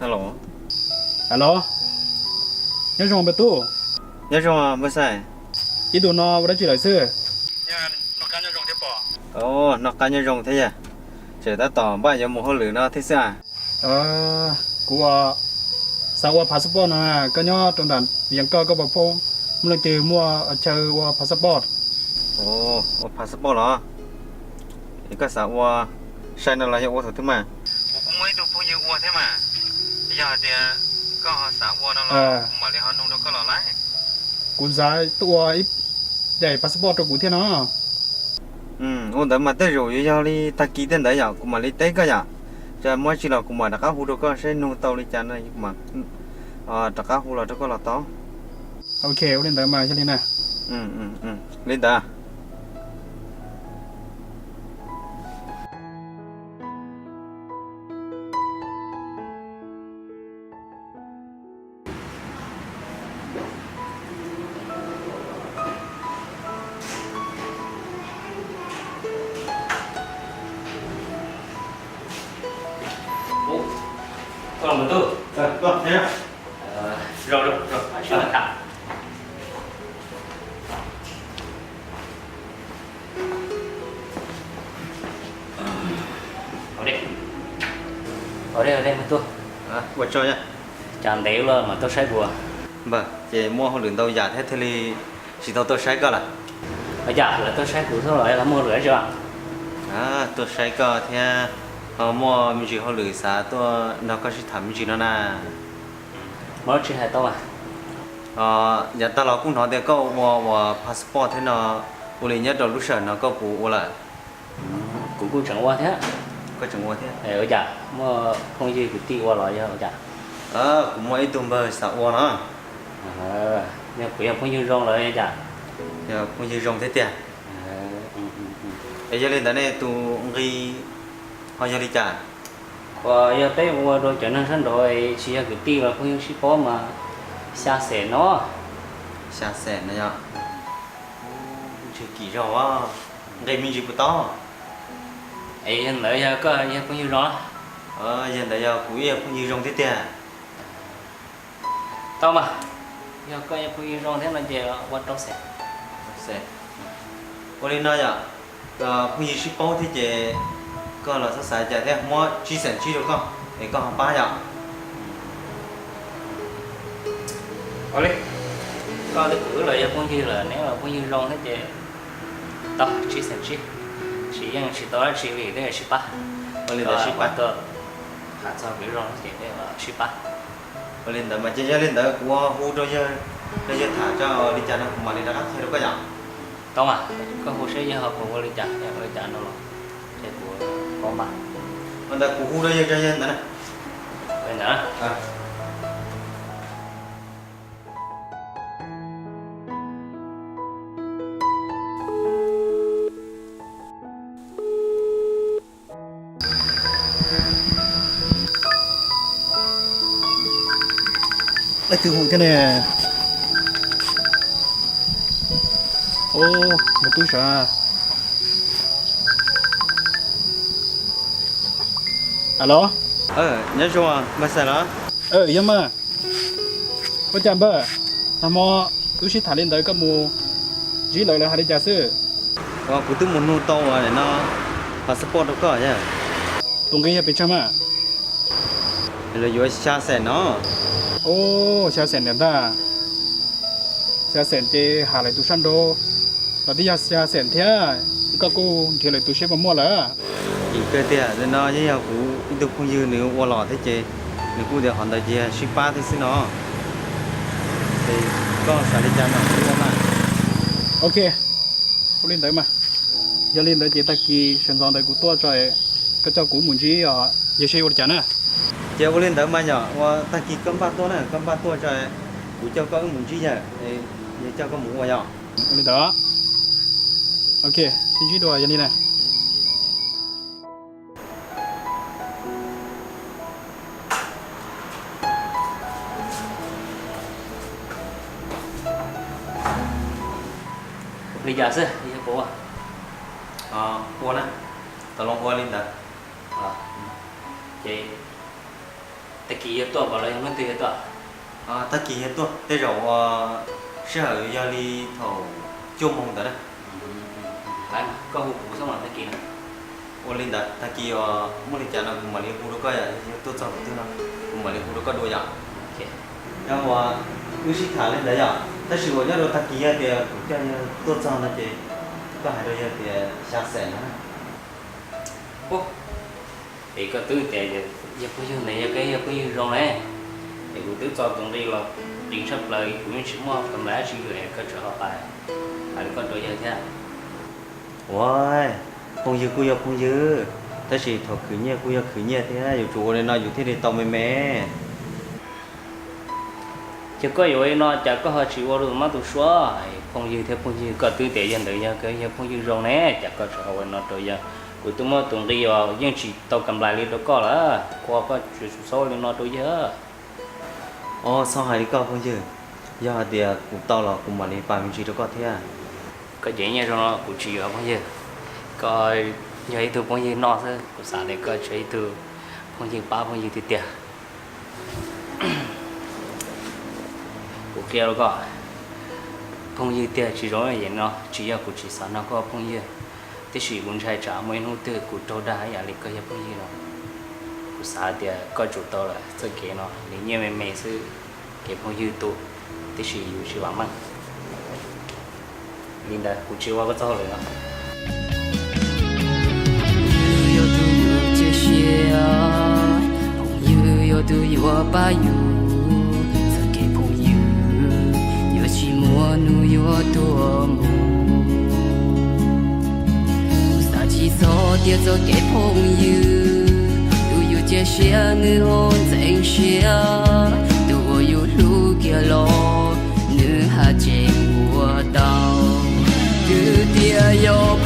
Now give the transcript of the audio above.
Alo. Alo, nyob zoo npawg tub. Nyob zoo npawg Xais. Ib ntus no ua dab tsi lawm xwb? Noj qab nyob zoo thiab yog? Tseem tab tom npaj yuav mus hauj lwm no thiab xwb as. Kuv xav ua passport no, koj nyob rau nram Vias Kaj koj puas paub muaj leej twg muaj chaw ua passport? Ua passport los? Es koj xav ua sai no los yog ua thaum twg mas? Kuv kuj muaj ib tug phooj ywg ua thiab mas. Yog hais tias koj xav ua no los kuv mam li ho nug rau koj los lawm. Kuv xav tuaj ua ib daim passport rau kuv thiab no. Ua ntawd mas tej zaum yuav yog li tag kis tej ntawd yom, kuv mam li teb koj yom. Ces muaj tsi los kuv mam rov qab hu rau koj saib nug tau li cas no kuv mam rov qab hu los rau koj los tau. Ok, ua li ntawd mas yog li na. Li ntawd. Ua tsaug, cas ntev los mam tuaj saib kuv. Npawg, ces muaj hauj lwm ntau yam thiab thiaj li tsis tau tuaj saib koj lawm. Ua cas lawv tuaj saib kuv xwb los yog muaj hauj lwm dab tsi? Tuaj saib koj thiab ho muaj me ntsis hauj lwm xav tuaj nrog koj sib tham me ntsis no na. Muaj dab tsi hais tau mas. Yav tag los kuj hnov tias koj ua ua passport thiab no, ua li nyob rau lub sij hawm no koj puas ua lawm? Kuv kuj tseem ua thiab. Koj tseem ua thiab? Ua cas muaj phooj ywg kwv tij ua los yog ua cas? Kuv muaj ib tug npawg xav ua no. Yog kuv yog phooj ywg zoo lawm ua cas? Yog phooj ywg zoo thiab tiag. Es yog li ntawd nej tus nqi ho yog li cas? Uas yog peb ua rau cov neeg sab nraud tsis yog kwv tij los phooj ywg sib paub mas xya xees no. Xya xees no yog? Ntshe kim zaug, nqi me ntsis puas tau? Es yog ntawd yog koj yog phooj ywg zoo? Yog ntawd yog kuv ib yog phooj ywg zoo thiab tiag. Tau mas, yog koj yog phooj ywg zoo thiab no ces ua rau xees. Ua li no yom, phooj ywg sib paub thiab ces koj los xav xav cas thiab muab tsib xees tsib rau koj es koj ho pab yom. Ua li, koj thiab kuv wb los yog phooj ywg lawm, neb los phooj ywg zoo thiab ces tau tsib xees tsib. Tsis yeej tsis tau dab tsi li thiab sib pab. Ua li ntawd sib pab. Tham txog kev zoo ces sib pab. Ua li ntawd mas ces yog li ntawd kuv hu rau yawg, rau yawg tham tso li cas no kuv mam li rov qab qhia rau koj yom. Tau mas, koj hu seb yawg ho puas ua li cas, ua li cas no los ces kuv paub mas. Ua ntawd kuv hu rau yawg tso yawg ntawd na. Ua li ntawd. Leej twg hu thiab ne? Ub, npawg tub sav. Alo. Nyob zoo npawg Xais los? Yog mas. Ua cas npawg, nag hmo wb sib tham li ntawd koj mus ntsib lawv, lawv hais li cas xwb? Uas kuv twb mus nug tau uas no passport rau koj yog. Tus nqi yog pes tsawg mas? Lawv yuav xya xees no. Ub, xya xees ntag. Xya xees ces hais lawv tus sab nraud los twb yog xya xees thiab, koj kuj nrhiav lawv tus seb puas muaj lawm. Kim kawg tiag, no yeej yog kuv ib tug phooj ywg nws ua los thiab ces nws kuj tias qhov ntawd ces yog sib pab thiab xwb no. Ces koj xav li cas no kuv ua mas. Ok, ua li ntawd mas. Yog li ntawd ces tag kis sawv ntxov ntawd kuv tuaj tso, koj coj kuv mus ntsib os, yog seb ua li cas na. Ces ua li ntawd mas yog ua tag kis koj npaj tuaj na, koj npaj tuaj tso, kuv coj koj wb mus ntsib yawg, yawg coj koj mus ua yog. Ua li ntawd. Ok, sib ntsib dua yog li na. Li cas xwb, yog puas ua? Ua na. Tau los ua li ntawd. Ces tag kis yog tuaj pom los yog hnub twg yog tuaj? Tag kis yog tuaj, tej zaum uas sij hawm yog li thaum cuaj moos ntawd na. Koj hu kuv xwb mas tag kis na. Ua li ntawd, tag kis uas muaj li cas no kuv mam li hu rau koj, yog tuaj txog qhov twg no kuv mam li hu rau koj dua yom. Yog uas wb sib tham li ntawd yom, tab sis uas nyob rau tag kis yog tias kuv coj yawg tuaj txog no ces koj hais rau yawg tias xya xees no na. Es koj twb tias yog phooj ywg ntawd yog koj yog phooj ywg zoo ne, es kuv twb txo tus nqi los qis tshaj plaws, kuv yeej tsis muaj kam lais dab tsi li, koj tseem ho hais li koj rau yawg thiab. Ua, phooj ywg kuj yog phooj ywg, tab sis thaum khwv nyiaj kuj yog khwv nyiaj thiab, yuav tsum ua li no yus thiaj li tau me me. Ces koj yuav ua li no cas koj ho tsis ua rau tus mab tus suav? Phooj ywg thiab phooj ywg, koj twb tias yog ntawd yog koj yog phooj ywg zoo ne, cas koj tseem ho ua li no rau yawg? Kuv twb muab tus nqi os yeej tsis tau kam lais li rau koj lawm, koj tsis txhob ua li no rau yawg. Os, txhob hais li koj phooj ywg, yog hais tias kuv tau los kuv mam li pab me ntsis rau koj thiab. Koj cov nyiaj zoo no kuv tsis yuav phooj ywg, koj yog ib tug phooj ywg noj xwb, kuv xav tias koj tsis yog ib tug phooj ywg pab phooj ywg tiag tiag. Kuv qhia rau koj, phooj ywg tiag tsis zoo li no, tsis yog kuv tsis xav nrog koj phooj ywg, tiam sis kuv ntshai tsam muaj ib hnub twg kuv raug dag ib yam li koj yog phooj ywg no. Kuv xav tias koj tsum tau lawm, txoj kev no nws nyiaj me me xwb, kev phooj ywg tu, tiam sis yus tsis vam meej. Li ntawd kuv tsis ua koj txoj hauj lwm no. Phooj ywg yog tus yuav cia siab, phooj ywg yog tus yuav pab yus, txoj kev phooj ywg yuav tsis muaj hnub yuav tuag mus. Kuv xav tsis txog tias txoj kev phooj ywg, tus yuav cia siab nws ho ntxeev siab, tus uas yus hlub kiag los nws haj tseem ua tau. Twb tias yog